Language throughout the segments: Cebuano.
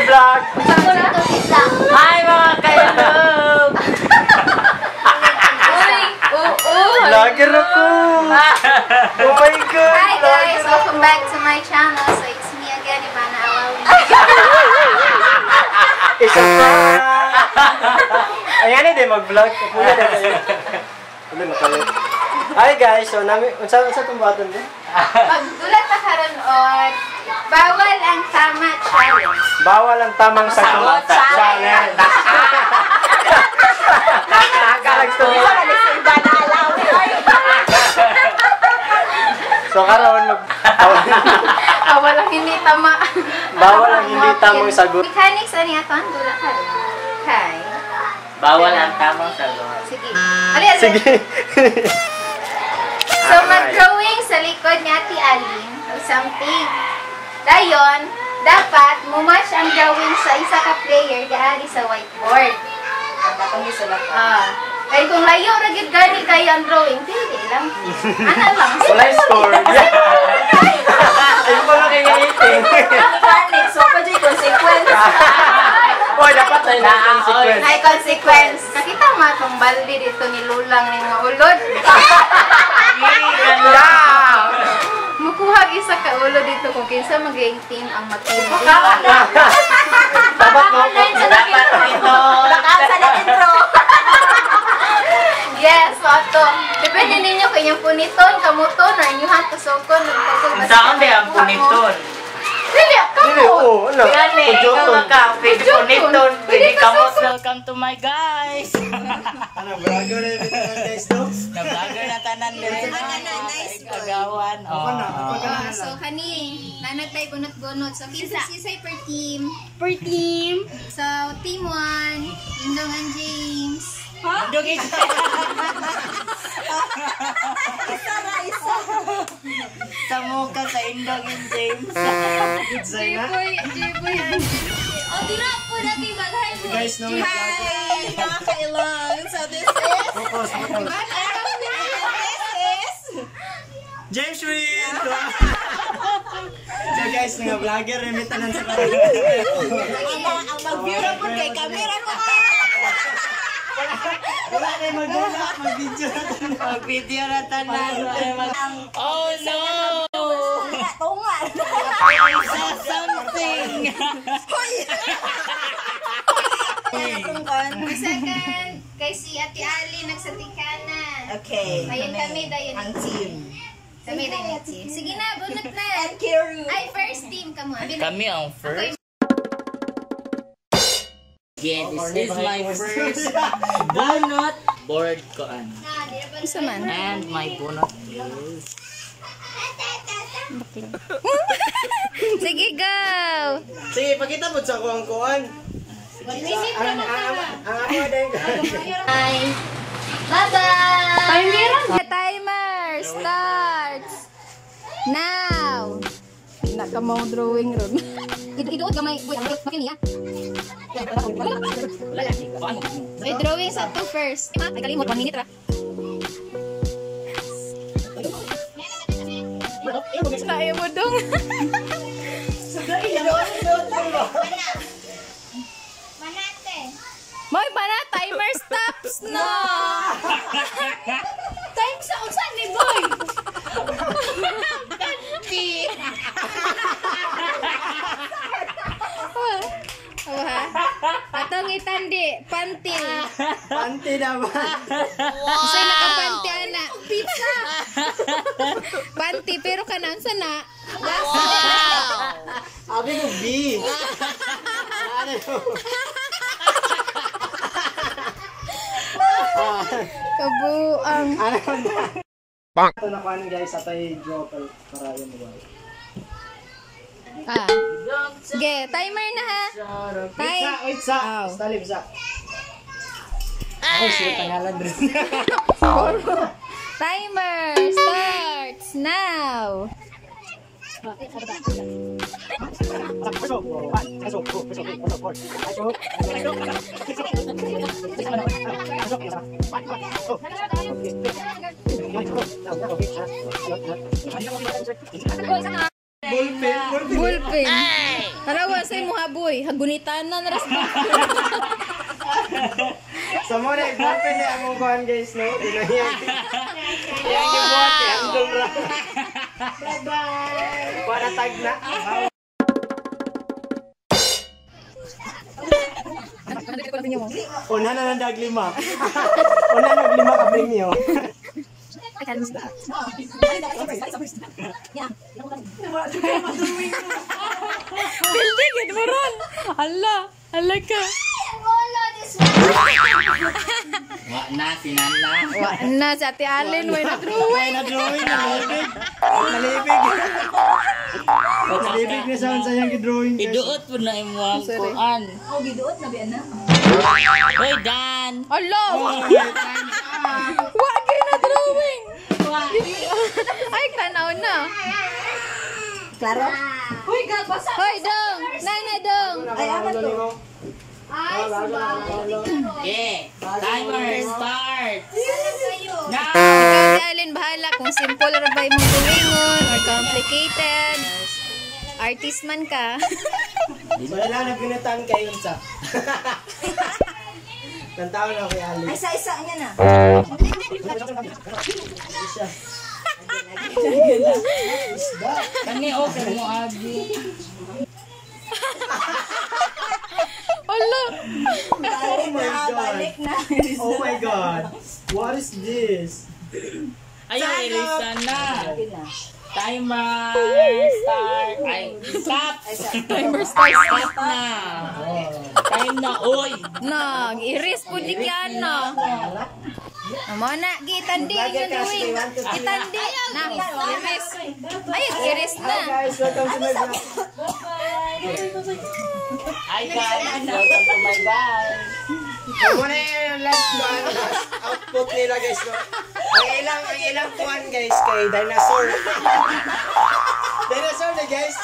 Vlog! Hi, mga kailog! Uy! Oo! Vlogger ako! Oh my God! Hi guys! Vlogger ako. Welcome back to my channel. So it's me again, Ivana Alawi. Isa pa! Ayan eh, mag-vlog. Pula na kayo. Ano na kayo? Hi guys! So, nami, unsa itong button din? Pagdulat ta karon og bawal ang tama challenge. Bawal ang tamang sagot. Challenge! Nakakalag to. So, karon mag... Bawal ang hindi tama. Bawal ang hindi tamang sagot. Mechanics ani ato ang dula karon. Kay. Bawal ang tamang sagot. Sige. Ali, ali. Sige. So mag-drawing sa likod ni Ate Aline or something. Dayon, dapat mumatch ang drawing sa isa ka player diari sa whiteboard. Ah. Kay kung layo ra gid gani kayo ang drawing, pili lang. Ana lang. Wala yung score. Ayun pala kay 18. Mechanics, so pa dyan consequence. Oy, dapat tayo ng consequence. May consequence. Nakita mo atong balde dito ni Lulang ni mga ulod. Yeah! Mukuha isa ka ulo dito kung kinsa magiging team ang matindi. Dapat mo. Dapat ito. Baka sa na-intro. Yes, so ato. Depende ninyo kung inyong puniton, kamuton, or inyong tusokon. Ang saan ba ang puniton? Dili, Dili, kamot. oo, ano? Yan eh, ikaw Pujoton. nga ka. Pwede Pujoton. puniton, pwede Pwede kamot. Welcome to my guys! Ano, vlogger na yung guys, no? Na-vlogger na tanan din. Nice boy. Agawan. Oh. Ah, so, kani, nanagtay bunot-bunot. So, kinsa sisay per team. Per team. So, team 1, Indong and James. Dugig. Isa na, isa. Sa mukha sa Indog and James. Design na. J-Boy, J-Boy. Oh, dira po natin bagay mo. Guys, no, may vlogger. Hi, mga kailong. So this is, Focus, focus. this is, James Reid! So guys, nga vlogger, may tanan sa karon. ang mag-view na po kay camera mo. Wala na yung magdala, mag-video na tanan. Mag-video na tanan. Oh no! Tunga. I saw something! Tungkon. Second, kay si Ate Ali nagsatikana. Okay. Ayun kami, dayon. Ang team. Kami dayon. Sige na, bunot na. And Kiru. Ay, first team ka mo. Kami ang first. Yeah, this is my first bunot board koan. Isa man. And my bunot is... Sige, go! Sige, pakita mo sa kuwang kuwan. Ang ako din. Bye! Bye-bye! The timer starts now! Nakamaw drawing room. Iduot gamay. Wait, makil niya. May drawing sa to first. Ay, kalimot. 1 minute ra. Kaya mo dong. Moy bana timer stops no. Time sa unsa ni boy? Panty. Oh ha. Atong itandi, panty. Panty naman. Wow. Unsay nakapanty ana? Pizza. Panty pero kanan sa na. Wow. Abi ko B. Ano yun? Kabuang. Ano na? Ito na kuwan guys, atay draw para yun ba? Ah. Ge, timer na ha. Wait sa, wait sa. Basta bisa. Ay, sige, tangalan rin. Timer starts now. Bullpen, bullpen. Bullpen. Tarawa sa imo haboy, hagunitan na ras ba. So mo na ballpen na among kuan guys no. Iyang gibuhat kay handle ra. Bye-bye. Para tag na. Una na lang daglima. Una na lima ka premyo. Building it mo ron. Ala, ala ka. Wa na, sinala. Wa na si Ate Allen, way na drawing. Ay na drawing nalibig. Nalibig. Nalibig na sa unsa iyang gidrawing guys. Iduot po na imo ang kuan. Oh, giduot na biya na. Hoy, Dan! Ala, wa gyud na drawing. Ay, tanaw na. Klaro? Hoy, basa. Hoy, dong. Nana dong. Ay, aman to. Ay, Okay, timer start! Now! Ikaw, Ate Allen, bahala kung simple ra ba imong drawingon or complicated. Artist man ka. Wala lang nagpinatan kay unsa. Tantaw na kay Ali. Ay, isa-isa niya na. Siya. Kani okay mo agi. Ala. Oh my God. Balik na. Oh my God. What is this? Ayaw, erisa na. Timer start. Ay, stop! Timer start. Stop na. Time na, oy! Nag, iris po di kaya na. Amo na, gitandi yung drawing. Gitandi. Na, iris. Ay, iris Hi na. guys, welcome to my vlog. Hi guys, welcome to my vlog. Amo na yung last one, last output nila guys no. Ang ilang kuan guys kay dinosaur. Dinosaur na guys.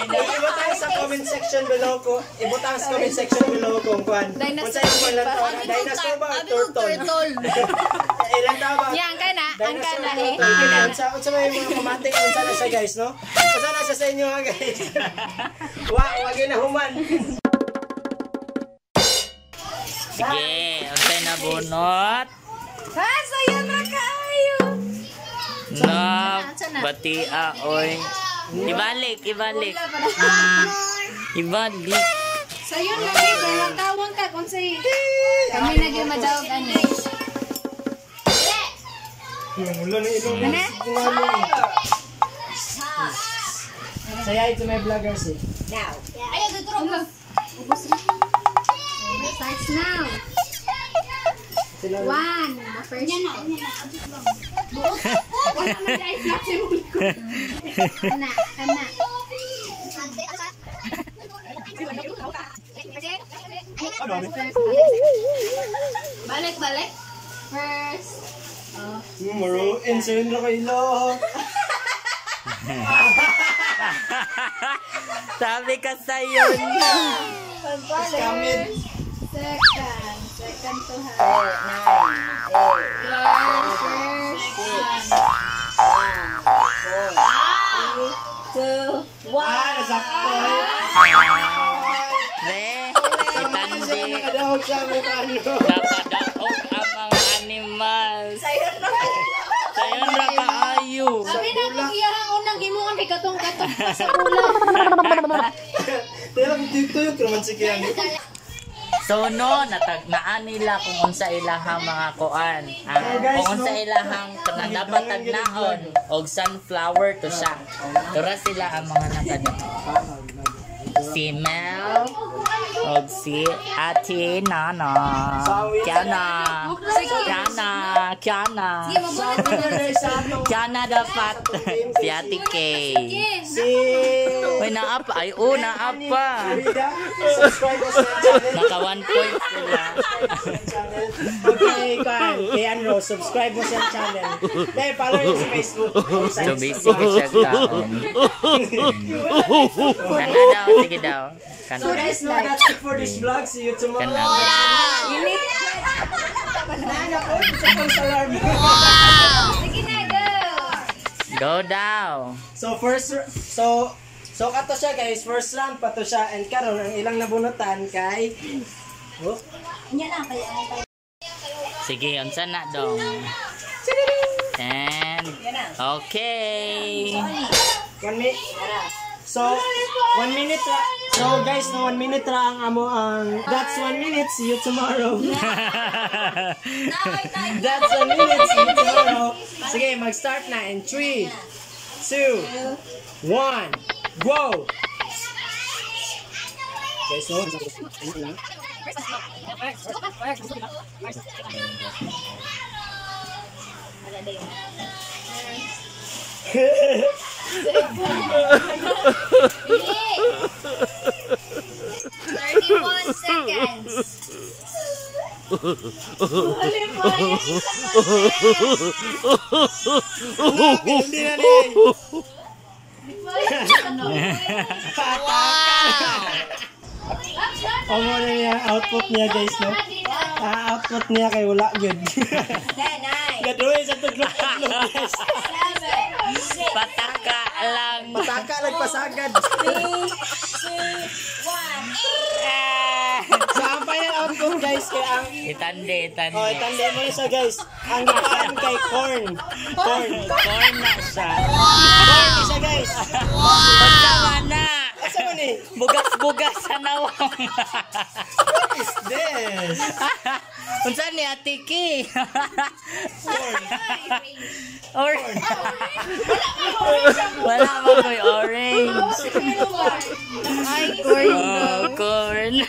Ibutang sa comment section below ko. Ibutang sa comment section below kung kuan. Dinosaur Unsa yung kuan lang to? Dinosaur ba or turtle? Turtle. Ilang tao ba? Yan ka na, ang ka Dinosaur na eh. turtle. Unsa may mga pamati unsa na siya guys no? Unsa na siya sa inyo ha guys? Wa wag na human. Sige, unsay na bunot? Ha, sayo na kaayo. Na, batia, oy. Ibalik, ibalik. Ibalik. Sayo na kayo, tawang ka kung say. Kami na gyud madawag ani. Ulo na ilong. Ano? Say hi to my vloggers eh. Starts now. Sila One. The first. Ana, ana. Balik, balik. First. Muro, insulin ra kay ilo. Sabi ka sa'yo. Scammed. Second. Second to hand. 9, 8, 6, 2, 1. Ah, nasakto. Re, Siya itandi. nakadahog siya may paano. Napadaog ang mga animals. Sayo na. Sayon ra kaayo. Sabi na kung iyahang unang himuon kay katong-katong pa sa ulam. Pero dito yung kraman si Kian. So no, natagnaan nila kung unsa ilahang mga kuan. Ah, Oh, guys, kung unsa no? ilahang kanang dapat tagnaon og sunflower to siya. Tura sila ang mga nakadto. Si Mel og si Ate Nana. Kiana. Kiana, Kiana. Kiana dapat. Si Ate Kay. Si Uy, naa pa. Ay, oh, naa pa. Rida, subscribe ko sa channel. Naka 1 point sila. Channel. Okay, kan. Kay Anro, subscribe mo sa channel. Dahil follow niyo sa Facebook. So basic siya kaon. Kana daw, sige daw. Kana. So guys, no, that's it for this vlog. See you tomorrow. Kana. Nana ko, sa pang alarm. Sige na, go! Go daw. So first, so So kato siya guys, first round pa to siya and karon ang ilang nabunutan kay, oh, Nya na kay Sige, unsa na dong? And okay. 1 minute. So, 1 minute ra. So guys, no, 1 minute ra ang amo ang, that's 1 minute. See you tomorrow. That's 1 minute. See you tomorrow. Sige, mag-start na in 3, 2, 1, go! Guys, no? Lang. Dili. 31 seconds. Hindi na ni. Wow! Amo na niya output niya guys, no? Ah, output niya kay wala gyud. Nine. Gadawin sa tudlok-tudlok guys. 7, 6, Pataka lang. Pataka nagpasagad. 3, 2, 1. Ah. So ang final output guys kay ang Itande, itande. Oh, itande mo na siya guys. Ang gipaan kay corn. Corn. Corn na siya. Corn siya guys. Tama na. Asa man eh? Bugas-bugas sa nawong. What is this? Unsa ni Atiki? Corn. Or wala man ko'y orange. Ay, corn. Oh, corn.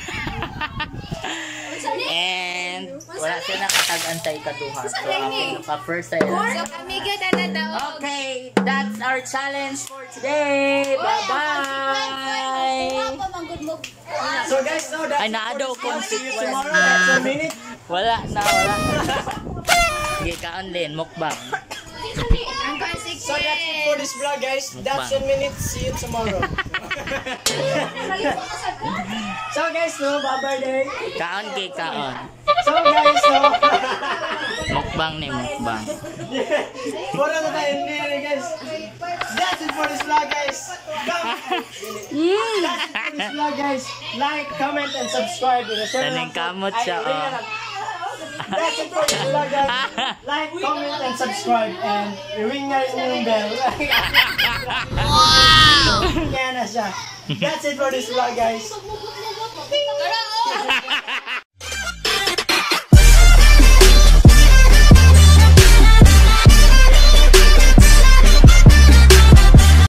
And wala siya nakatag-an sa ikaduha. So, ako naka-first sa ilan. So kami gyud ana daog. Okay, that's our challenge for today. Bye-bye. So guys, no, that's Ay, naa daw it for this vlog. See you consequence. tomorrow. That's 1 minute. Wala na, wala. Sige, kaon din, mukbang. Ang consequence. So that's it for this vlog guys. That's 1 minute. See you tomorrow. So guys, no, bye-bye day. Kaon kay kaon. So guys, no. Mukbang ni mukbang. Wala na tayo hindi na guys. That's it for this vlog guys. Come. That's it for this vlog guys. Like, comment, and subscribe. Taning kamot siya, oh. That's it for this vlog guys. Like, comment, and subscribe. And ring na rin yung bell. Wow! Kaya na siya. That's it for this vlog guys.